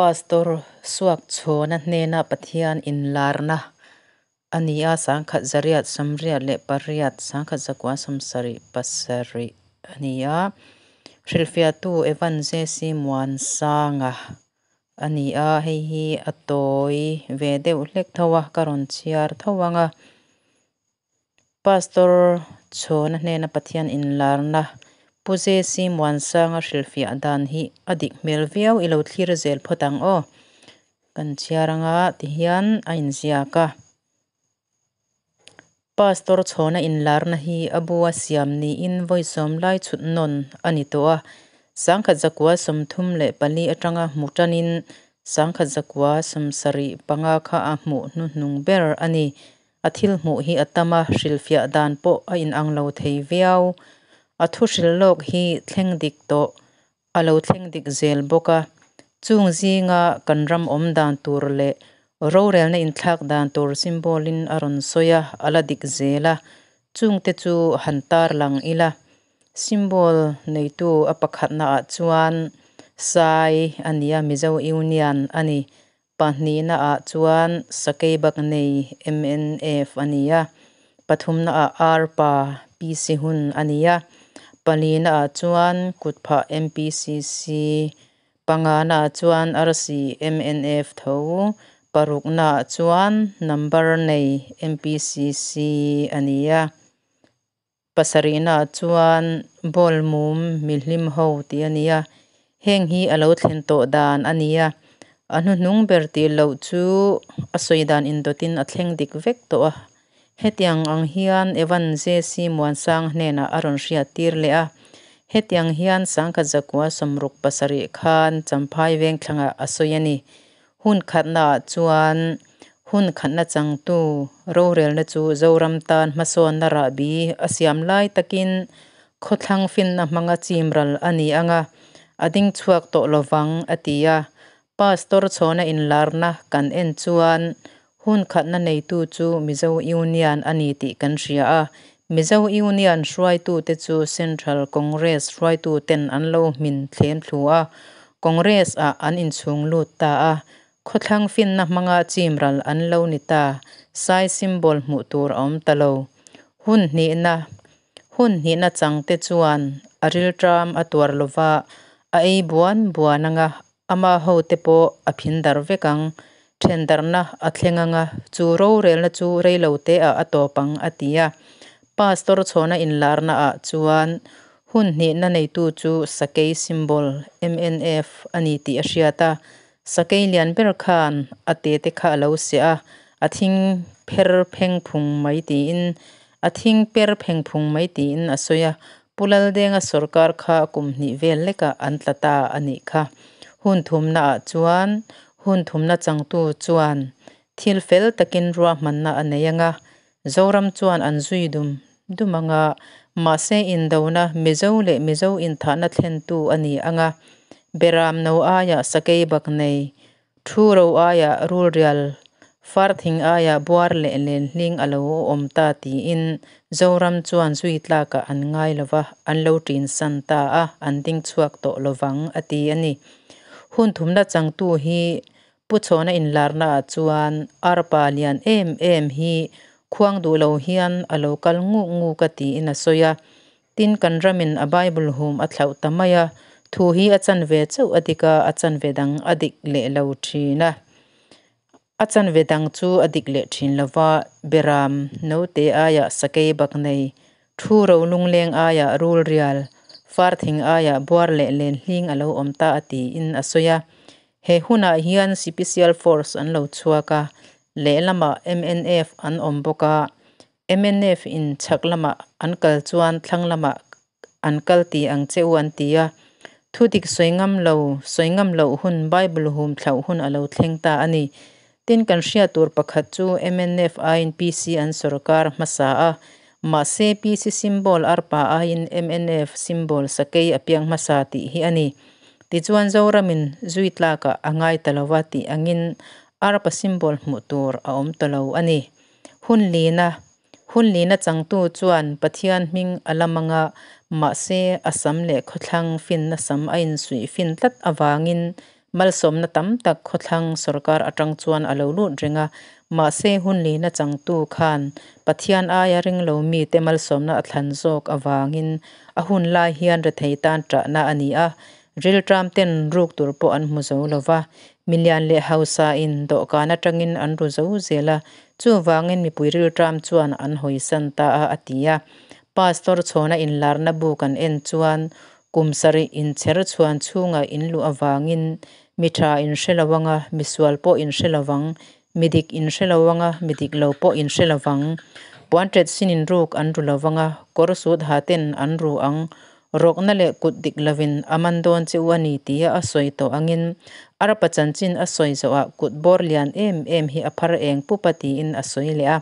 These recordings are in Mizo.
Pastor Suakchhawna hnena Pathian inlarna a ni a, 1888, 1977 a ni a. Hrilhfiahtu Evan JC Muansanga a ni a, hei hi a tawi ve deuh hlek tho a, ka rawn chhiar tho ang a. Pastor Chhawna hnena Pathian inlarna Pu JC Muansanga hrilhfiah dan hi a dik hmel viau i lo thlir zel phawt ang aw. Kan chhiar anga tihian a inziak a. Pastor Chhawna inlarna hi a bu a siam niin vawi sawm lai chhut nawn a ni tawh a. 1934 atanga hmu tanin 1975 kha a hmuh hnuhnung ber a ni. A thil hmuh hi a tam a, hrilhfiah dan pawh a inang lo thei viau. A thu hrilh lawk hi thleng dik tawh a lo thleng dik zel bawk a. Chung zinga kan ram awm dan tur leh rorelna inthlak dan tur symbol-in a rawn sawi a, a la dik zel a. Chungte chu han tarlang ila. Symbol neitu a pakhatnaah chuan Sai a ni a, Mizo Union a ni. Pahnihnaah chuan Sakeibaknei mnf a ni a, pathumnaah Arpa PC hun a ni a, palinaah chuan Kutphah MPCC, panganaah chuan Arsi mnf tho, paruknaah chuan Number nei MPCC a ni a. Pasarihnaah chuan ball mum mihlim ho tih a ni a, heng hi a lo thlen tawh dan a ni a, a hnuhnung ber tih loh chu a sawi dan indawtin a thleng dik vek tawh a. Hetiang ang hian Evan JC Muansang hnenah a rawn hriat tir leh a, hetiang hian 1967 khan Champhai Vengthlangah a sawi a ni. Hun khatnaah chuan hun khatna changtu rorelna chu Zoram tan hmasawnna rahbi a siam lai takin khawthlang finna hmanga chimral a ni ang a, a ding chhuak tawh lovang a ti a. Pastor Chhawna inlarna kan en chuan hun khatna neitu chu Mizo Union a ni tih kan hria a. Mizo Union hruaitute chu Central Congress hruaituten an lo hmin thlem thlu a, Congress-ah an inchhung lut ta a. Khawthlang finna hmanga chimral an lo ni ta, sai symbol hmuh tur a awm ta lo. Hun hnihna Hun hnihna changte chuan a rilṭam a tuar lova, a ei buan buan anga Ama hote pawh a phin darh vek ang. Then darhna a thleng ang a, chu rorelna chu reilote ah a tawp ang, a ti a. Pastor chhawna inlarna ah chuan hun hnihna neitu chu Sakei symbol, mnf, a ni tih a hriat a. Sakei lian ber khan a tete kha a lo seh a, a thing pher pheng phung mai tiin a thing per pheng phung mai tiin a sawi a. Pu Laldenga sorkar kha kum hnih vel lekah an tla ta a nih kha. Hun thumnaah chuan hun thumna changtu chuan thil fel takin ruahmanna a nei ang a, Zoram chuan an zui dum dum ang a, mahse indona Mizo leh Mizo inthahna thlentu a ni ang a, Beram no aiah sakei bak nei Thu ro aiah rulrial far thing aiah buar leh lenhling a lo awm ta tiin Zoram chuan zui tlakah an ngai lo va, an lo ṭin san ta a, an ding chhuak tawh lo vang, a ti a ni. Hun thumna changtu hi Pu Chhawna inlarnaah chuan arpa lian em em hi khuang duh lo hian a lo kal nguk nguk a tiin a sawi a. Tin, kan ramin a Bible hum a thlauh ta mai a, thu hi a chanve chauh a dik a, a chanve dang a dik leh lo thin a. A chanve dang chu a dik leh thin lo va, Beram note aiah sakei bak nei, thu ro lungleng aiah rul rial, far thing aiah buar leh len hling a lo awm ta a tiin a sawi a. He hunah hian Sipisial Force an lo chhuak a, lehlamah mnf an awm bawk a, Mnf in chhak lamah an kal chuan thlang lamah an kal ti ang che u an ti a. Thu dik sawi ngam lo, sawi ngam loh hun, Bible hum thlauh hun a lo thleng ta a ni. Tin kan hriat tur pakhat chu mnf aiin PC an sorkar hmasa a, mahse PC symbol arpa aiin mnf symbol sakei a piang hmasa tih hi a ni. Tichuan Zoramin zui tlakah a ngai ta lo va tih angin arpa symbol hmuh tur a awm ta lo a ni. Hun lina, Hun lina changtu chuan Pathian hming a lam anga, mahse a sam leh khawthlang finna sam a insuih fin tlat avangin Malsawmna tam tak khawthlang sorkar atang chuan a lo lut reng a, mahse hun lina changtu khan Pathian aia ringlo mite malsawmna a thlan zawk avangin a hun lai hian rethei tan tahna a ni a, rilṭam ten ruk tur pawh an hmu zo lova, milian leh hausa in dawhkan atangin an ru zo zel a, chuvangin mipui rilṭam chuan an hawisan ta a, a ti a. Pastor chhawna inlarna bu kan en chuan kum sarih inchher chhuan chhunga in luh avangin mi tha in hre lo anga, misual pawh in hre lovang, mi dik in hre lo anga, mi dik lo pawh in hre lovang. Puan ṭet sin in ruk an ru lovang a, kawr sut ha ten an ru ang. Rawkna leh kut dik lovin a man dawn che u a ni tia a sawi tawh angin arpa chanchin a sawi zawhah kut bawr lian em em hi a phar eng pup a tiin a sawi leh a.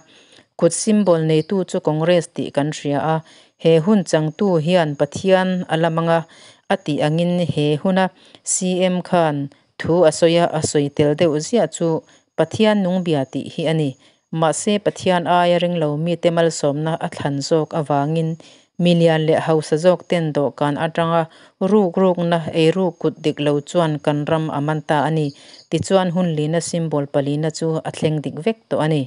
Kut symbol neitu chu Congress tih kan hria a, he hun changtu hian Pathian a la mang a, a tih angin he huna CM khan thu a sawi a, a sawi tel deuh ziah chu Pathian nung bia tih hi a ni. Mahse Pathian aia ringlo mite malsawmna a thlan zawk avangin milian leh hausa zawk ten dawhkan atanga ruk rukna eiruk kut dik lo chuan kan ram a man ta a ni. Tichuan hun lina symbol palina chu a thleng dik vek tawh a ni.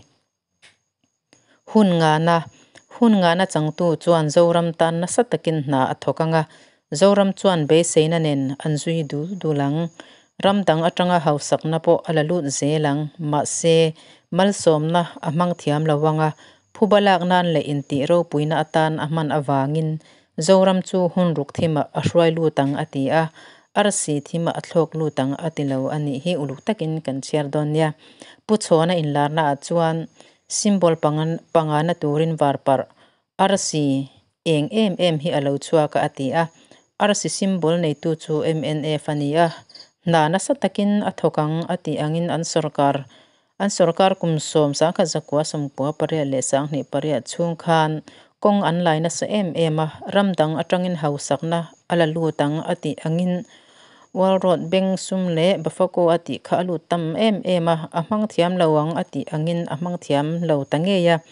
Hun ngana, Hun ngana changtu chuan Zoram tan nasa takin hna a thawk anga, Zoram chuan beiseina nen an zui dul dul ang. Ram dang atanga hausakna pawh a la lut zel ang. Mahse, malsawmna a hmang thiam lo anga, phuba lak nan leh intih ropuina atan a hman avangin Zoram chu hun ruk thimah a hruai lut ang a ti a, arsi thimah a thlawk lut ang a ti lo a nih hi uluk takin kan chhiar dawn nia. Pu Chhawna inlarnaah chuan Symbol pangana turin varparh arsi eng em em hi a lo chhuak a a ti a. Arsi symbol neitu chu mnf a ni a, hna nasa takin a thawk ang a tih angin an sorkar an sorkar kum 1998 leh 28 chhung khan kawng an lai nasa em em a, ram dang atangin hausakna a la lut ang a tih angin World Road beng sum leh Bafako a tih kha a lut tam em em a, a hmang thiam lo ang a tih angin a hmang thiam lo ta ngei a.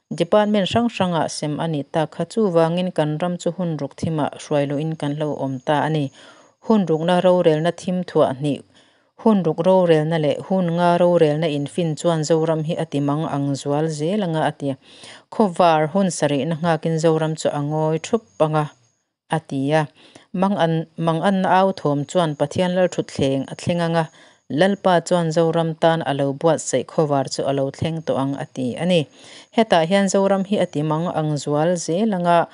Department hrang hrangah sem a nih tak kha. Chuvangin kan ram chu hun ruk thimah hruai luhin kan lo awm ta a ni. Hun rukna rorelna thim thuah hnih, hun ruk rorelna leh hun nga rorelna infin chuan Zoram hi a ti mang ang zual zel anga a ti. Khawvar hun sarihna nghakin Zoram chu a ngawi thup anga. A ti a. Mang an mang anna au thawm chuan Pathian Lalthutthleng a thleng ang a, Lalpa chuan Zoram tan a lo buatsaih khawvar chu a lo thleng tawh ang a ti a ni. Hetah hian Zoram hi a ti mang ang zual zel ang a,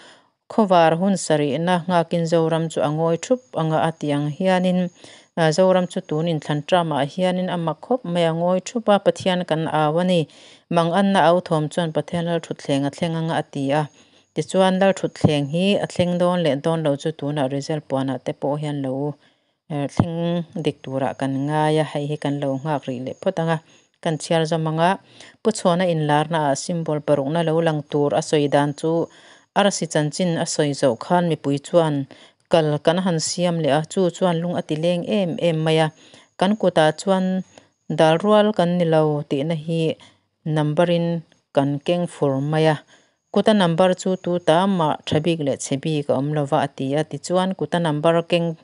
khawvar hun sarihna nghakin Zoram chu a ngawi thup ang a, a ti ang hianin Zoram chu tun inthlan tramah hianin a mak khawp mai a ngawi thup a, Pathian kan au a ni. Mang anna au thawm chuan Pathian Lalthutthleng a thleng ang a, a ti a. Tichuan Lalthutthleng hi a thleng dawn leh dawn lo chu tunah result puanah te pawh hian lo thleng dik turah kan ngai a, hei hi kan lo nghak rih leh phawt ang a, kan chhiar zawm ang a. Pu Chhuana inlarnaah symbol parukna lo lang tur a sawi dan chu arsi chanchin a sawi zawh khan mipui chuan kal kan han siam leh a, chu chuan lung a ti leng em em mai a, kan kutah chuan dal rual kan ni lo tihna hi Number in kan keng fur mai a, kuta number chu tu ta mah tha bik leh chhe bik a awm lova a ti a, tichuan kuta number keng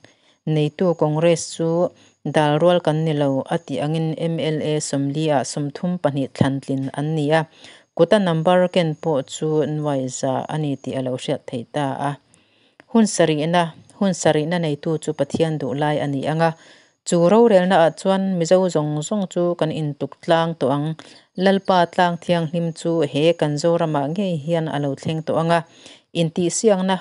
neitu Congress chu dal rual kan ni lo a tih angin mla sawmli ah 32 thlan tlin an ni a, kuta number ken pawh chu nuai za a ni tih a lo hriat theih ta a. Hun sarihna, Hun sarihna neitu chu Pathian duh lai a ni ang a, Chu rorelna ah chuan Mizo zawng zawng chu kan intuk tlang tawh ang. Lalpa tlang thianghlim chu he kan Zoramah ngei hian a lo thleng tawh ang a. Intihsiakna,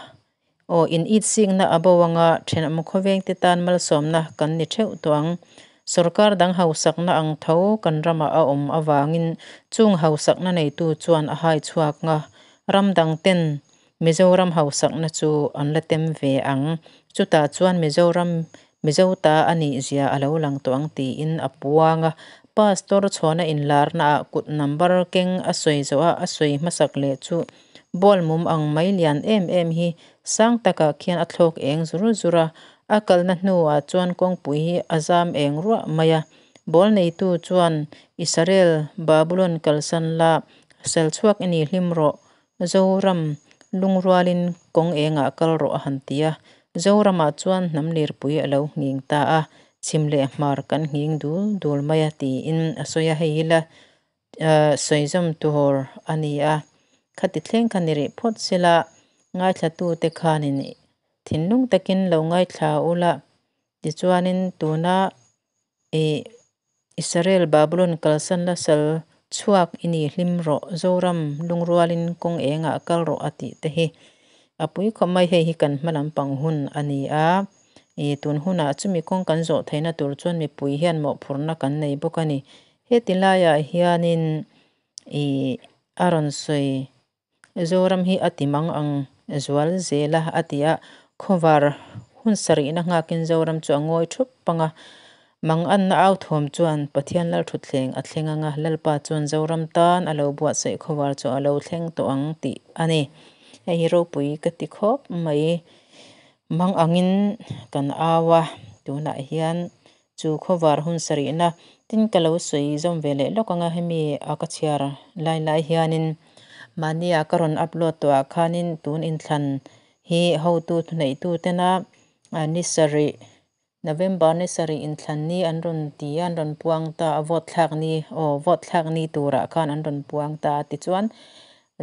aw in itsikna a bo anga thenawm khawvengte tan malsawmna kan ni theuh tawh ang. Sorkar dang hausakna ang tho kan ramah a awm avangin chung hausakna neitu chuan a hai chhuak nga ram dang ten Mizoram hausakna chu an la tem ve ang. Chutah chuan Mizoram Mizo ta a nih zia a lo lang tawh ang tiin a puang a. Pastor chhuahna inlarnaah kut number keng a sawi zawh a, a sawi hmasak leh chu ball mum ang mai lian em em hi sang takah khian a thlawk eng zur zur a. A kalna hnuah chuan kawngpui hi a zam eng ruah mai a. Ball neitu chuan Israel Babulon kalsan la sal chhuak i ni hlim rawh Zoram lungrualin kawng engah kal rawh a han ti a, Zoramah chuan hnam lirpui a lo nghing ta a. Chhim leh hmar kan nghing dul dul mai a tiin a sawi a, hei hi la sawi zawm tur a ni a. Khati thleng kha ni rih phawt sela, ngaithlatute khanin thinlung takin lo ngaithla ula. Tichuanin tuna ih Israel Babulon kalsan la sal chhuak i ni hlim rawh, Zoram lungrualin kawng engah kal rawh a tih te hi a pui khawp mai. Hei hi kan hma lampang hun a ni a, ih tun hunah chumi kawng kan zawh theihna tur chuan mipui hian mawhphurhna kan nei bawk a ni. Heti laiah hianin ih a rawn sawi Zoram hi a ti mang ang zual zel a, a ti a. Khawvar hun sarihna nghakin Zoram chu a ngawi thup pang a. Manganna au thawm chuan Pathian Lalthutthleng a thleng ang a, Lalpa chuan Zoram tan a lo buatsaih khawvar chu a lo thleng tawh ang tih a ni. Hei hi ropui ka ti khawp mai. Mang angin kan au a, tunah hian Chu khawvar hun sarihna tin ka lo sawi zawm ve leh lawk anga hemi a ka chhiar lai lai hianin mahnia ka rawn upload tawh ah khanin tun inthlan hi hotu thuneihtu tena ni sarih November ni sarih inthlan ni an rawn ti a an rawn puang ta a vote thlak ni aw vote thlak ni turah khan an rawn puang ta a tichuan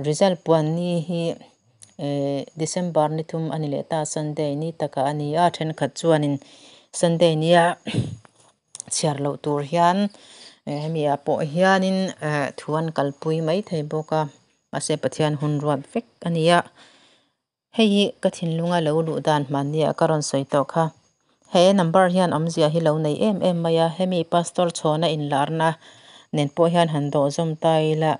result puan ni hi December ni thum a ni leh ta Sunday ni takah a ni a thenkhat chuanin Sunday nia chhiar loh tur hian hemi ah pawh hianin thu an kalpui mai thei bawk a mahse Pathian hun ruat vek a ni a hei hi ka thinlunga lo luh dan hmanni ah ka rawn sawi tawh kha he number hian awmzia hi lo nei em em mai a hemi pastor chhawna inlarna nen pawh hian han dawh zawm ta ila.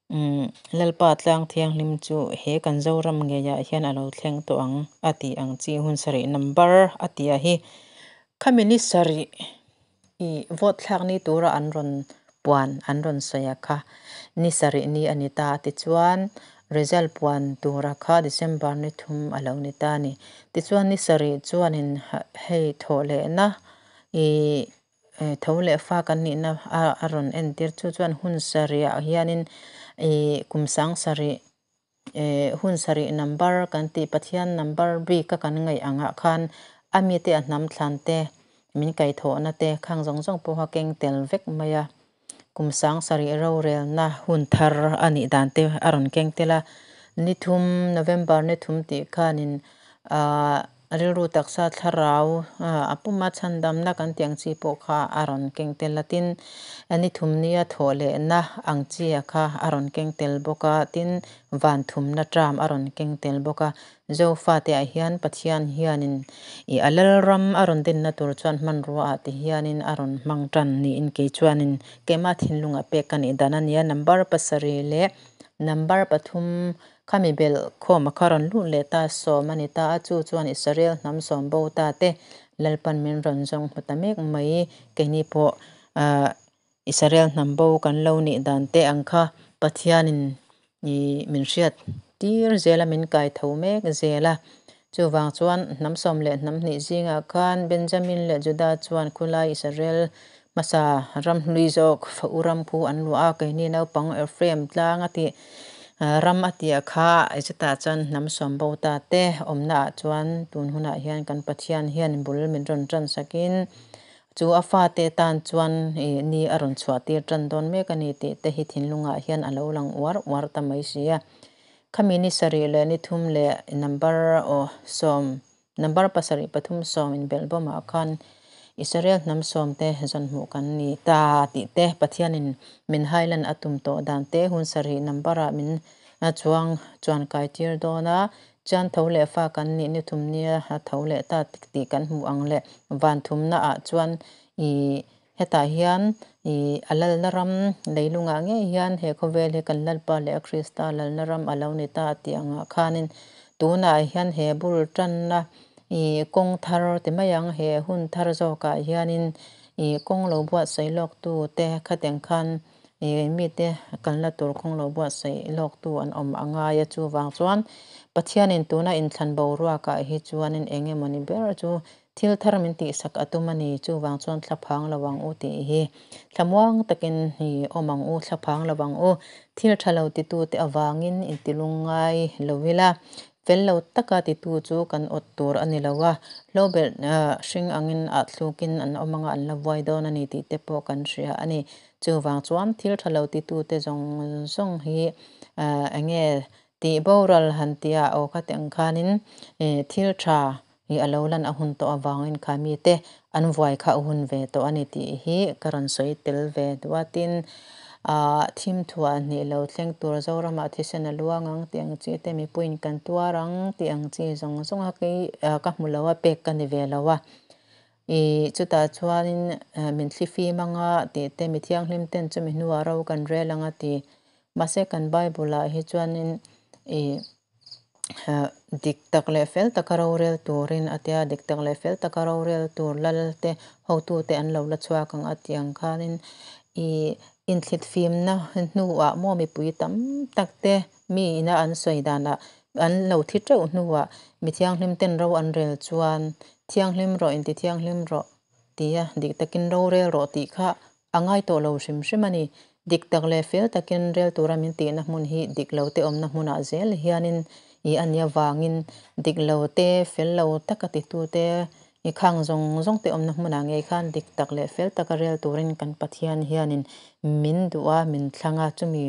Umm Lalpa tlang thianghlim chu he kan Zoram ngeiah hian a lo thleng tawh ang a tih ang chi hun sarih number a tih ah hi khami ni sarih ih vote thlak ni tura an rawn puan an rawn sawi a kha ni sarih ni a ni ta a tichuan result puan tura kha December ni thum a lo ni ta a ni tichuan ni sarih chuanin hei thawh lehna ih Tho leh fa kan nihna a rawn entir chu chuan hun sarihah hianin ih kum sang sarih eh hun sarih number kan tih Pathian number bik a kan ngaih angah khan a mite a hnam thlan te min kaihthawhna te khang zawng zawng pawha keng tel vek mai a. Kum sang sarih rorelna hun thar a nih dan te a rawn keng tel a. Ni thum November ni thum tih khanin ah Rilru taksa thlarau a puma chhandamna kan tih ang chi pawh kha a rawn keng tel a, tin ni thumnia thawh lehna ang chi a kha a rawn keng tel bawk a, tin van thumna term a rawn keng tel bawk a. Zofate ah hian Pathian hianin ih a Lalram a rawn dinna tur chuan hmanrua ah ti hianin a rawn hmang tan niin kei chuanin keimah thinlungah pek ka nih dan a nia. Number pasarih leh number pathum Khami belh khawm a kha rawn lut leh ta sawm a ni ta a, chu chuan Israel hnam sawm bo ta te Lalpan min rawn zawng hmu ta mek mai. Keini pawh Israel hnam bo kan lo nih dan te ang kha Pathianin min hriat tir zel a, min kai tho mek zel a. Chuvang chuan hnam sawm leh hnam hnih zingah khan Benjamin leh Juda chuan khulai Israel hmasa ram hlui zawk fa u ram khu an luah a, keini naupang Ephraim tlang a tih ram a tih kha chutah chuan hnam sawm bo ta te awmna ah chuan tun hunah hian kan Pathian hian bul min rawn tan sakin chu a fate tan chuan ih ni a rawn chhuah tir tan dawn mek a ni tih te hi thinlungah hian a lo lang uar uar ta mai si a. Khami ni sarih leh ni thum leh number aw sawm Number pasarih pathum sawm inbelh bawmah khan Israel hnam sawmte zawn hmuh kan ni ta tih te, Pathianin min hailan a tum tawh dan te, hun sarih number-ah min chuang chuan kai tir dawn a, chuan tho leh fa kan nih ni thum nia tho leh ta tih kan hmuh ang leh van thumnaah chuan i hetah hian i a lalna ram leilungah ngei hian he khawvel hi kan Lalpa leh a Krista lalna ram a lo ni ta tih angah khanin tunah hian he bul tanna i kawng thar ti mai ang he hun thar zawkah hianin i kawng lo buatsaih lawktu te khatiang khan i mite kalna tur kawng lo buatsaih lawktu an awm a ngai a chuvang chuan Pathianin tuna inthlan boruakah hi chuanin eng emawni ber chu Thil thar min tihsak a tum a ni, chuvang chuan thlaphang lo ang u tih hi thlamuang takin hi awm ang u, thlaphang lo ang u. Thil tha lo titute avangin intilung ngai lo ila, Fel lo taka titu chu kan awt tur a ni lo a, hlobelh hring angin ah thlukin an awm anga an la vuai dawn a ni tih te pawh kan hria a ni. Chuvang chuan thil tha lo titute zawng zawng hi eng nge tih boral han tih ah aw khati ang khanin thil tha hi a lo lan a hun tawh avangin kha mite an vuai kha a hun ve tawh a ni tih hi ka rawn sawi tel ve duh a. Tin, ah thim thuah hnih lo thleng tur Zoramah thisen a luang ang tih ang chi te mipuiin kan tuar ang tih ang chi zawng zawng a kei ka hmu lo a pek ka ni ve lo a. Ih chutah chuanin min thli fim anga tih te mi thianghlim ten chumi hnuah ro kan rel ang a ti. Mahse kan Bible ah hi chuanin ih dik tak leh fel taka rorel turin a tia, dik tak leh fel taka rorel tur lal te hotute an lo la chhuak ang a tih ang khanin ih inthlit fimna hnuah maw mipui tam tak te mi ina an sawi danah an lo thi teuh hnuah mi thianghlim ten ro an rel chuan thianghlim rawh inti thianghlim rawh tia dik takin rorel rawh tih kha A ngai tawh lo hrim hrim a ni. Dik tak leh fel takin rel tura min tihna hmun hi dik lo te awmna hmunah zel hianin i a nia vangin dik lo te, fel lo taka titu te, i khang zawng zawng te awmna hmunah ngei khan dik tak leh fel taka rel turin kan Pathian hianin min duh a, min thlang a, chumi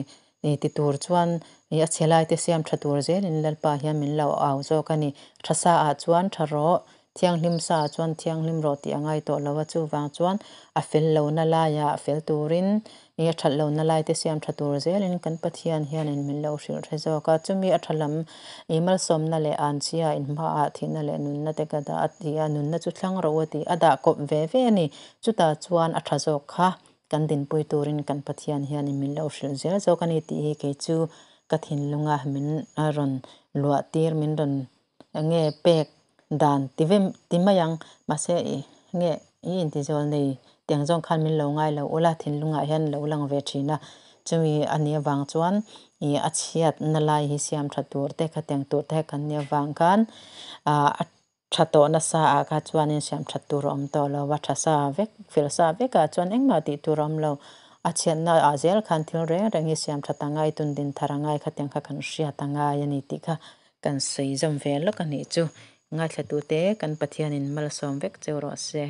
ti tur chuan i a chhe laite siam tha tur zelin Lalpa hian min lo au zawk a ni. Tha sa ah chuan tha rawh, thianghlim sa ah chuan thianghlim rawh tih a ngai tawh lo a, chuvang chuan a fel lohna laiah fel turin i a that lohna laite siam tha tur zelin kan Pathian hianin min lo hrilh hre zawk a. Chumi a tha lam i malsawmna leh anchhia inhmaah thihna leh nunna te ka dah a ti a, nunna chu thlang rawh u a ti a dah kawp ve ve a ni. Chutah chuan a tha zawk kha Kan dinpui turin kan Pathian hianin min lo hrilh zel zawk a ni tih hi kei chu ka thinlunga min rawn luah tir, min rawn nge pek dan ti ve ti mai ang. Mahse i nge i intizawl nei tiang zawng khan min lo ngai lo ula thinlungah hian lo lang ve thin a. Chumi a nih avang chuan i a chhiatna lai hi siam tha tur te khatiang tur te kan nih avang khan a Tha tawh nasa ah kha chuanin siam that tur a awm tawh lo a, tha sa vek, fel sa vek ah chuan engmah tih tur a awm lo. A chhiatna ah zel khan thil reng reng hi siam that a ngai, tun din thar a ngai khatiang kha kan hriat a ngai a ni tih kha kan sawi zawm ve lawk a nih chu. Ngaithlatute kan Pathianin malsawm vek cheu rawh se.